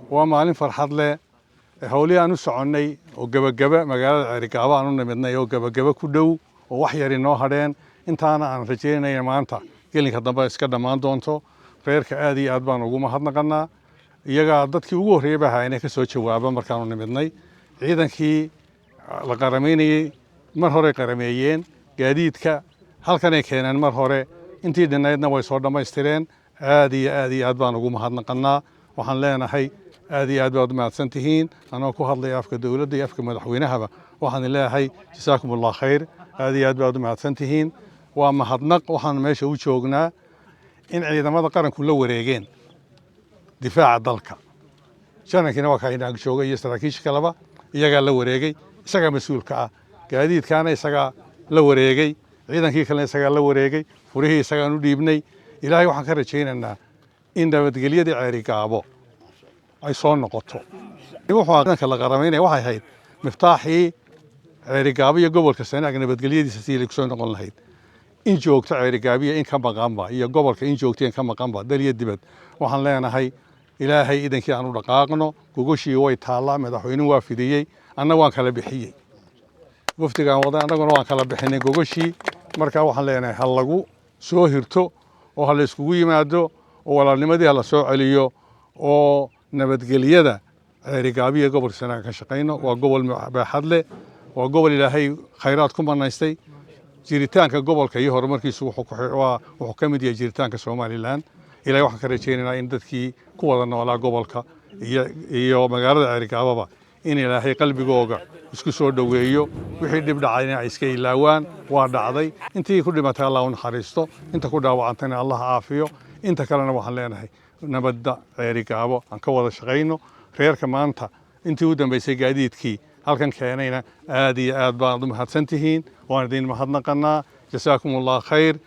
Waa maalin farxad leh. Howlihii aan u soconnay oo gebagaba magaalada Ceerigaabo aan u nimidnay oo gebagaba ku dhow oo wax yari noo hadheen, intaana aan rajaynaya maanta gelinka dambe iska dhammaan doonto. Reerka aad iyo aad baan ugu mahadnaqanaa. Iyagaa dadkii ugu horreeyay ba ahaa inay ka soo jawaaba markaanu nimidnay. Ciidankii la qaramaynayey mar horey qarameeyeen, gaadiidka halkanay keeneen mar hore, intii dhinaydna way soo dhammaystireen. Aad iyo aad iyo aad baan ugu mahadnaqanaa. Waxaan leenahay aad iyo aad baad umahadsan tihiin. Anoo ku hadlaya afka dowladda iyo afka madaxweynahaba, waxaan leeyahay jasaakum Allah khayr, aad iyo aad baad umahadsan tihiin. Waa mahadnaq. Waxaan meesha u joognaa in ciidamada qaranku la wareegeen difaaca dalka. Janankiina waa kaa inaag jooga iyo saraakiisha kaleba. Iyagaa la wareegay, isagaa mas-uulka ah. Gaadiidkaana isagaa la wareegay, ciidankii kalena isagaa la wareegay, furihii isagaan u dhiibnay. Ilaahay waxaan ka rajaynaynaa in nabadgelyadii Ceerigaabo ay soo noqoto. Wuxuu ciidanka la qaramaynaya waxay ahayd miftaaxii Ceerigaabo iyo gobolka Sanaag nabadgelyadiisa sidii ay kusoo noqon lahayd. In joogto Ceerigaabiya in ka maqanba iyo gobolka in joogto in ka maqanba, dal iyo dibad, waxaan leenahay Ilaahay idankii aan u dhaqaaqno. Gogoshii way taallaa, madaxweynuhu waa fidiyey, anna waan kala bixiyey. Wafdigaan waday annaguna waan kala bixinay gogoshii. Marka waxaan leenahay ha lagu soo hirto oo ha la iskugu yimaado oo walaalnimadii ha la soo celiyo oo nabadgelyada Ceerigaabiya gobolka Sanaag ka shaqayno. Waa gobol baaxad leh, waa gobol Ilaahay khayraad ku manaystay. Jiritaanka gobolka iyo horumarkiisu wuxuu ka mid yahay jiritaanka Somaliland. Ilahay waxaan ka rajaynaynaa in dadkii ku wada noolaa gobolka iyo magaalada Ceerigaababa in Ilaahay qalbigooga isku soo dhoweeyo, wixii dhib dhacayna ay iska ilaawaan. Waa dhacday. Intii ku dhimatay Allah u naxariisto, inta ku dhaawacantayna Allah caafiyo. Inta kalena waxaan leenahay nabadda Ceerigaabo aan ka wada shaqayno. Reerka maanta intii u dambeysay gaadiidkii halkan keenayna aad iyo aad baad u mahadsan tihiin, waan idin mahadnaqanaa. Jasaakum Allah khayr.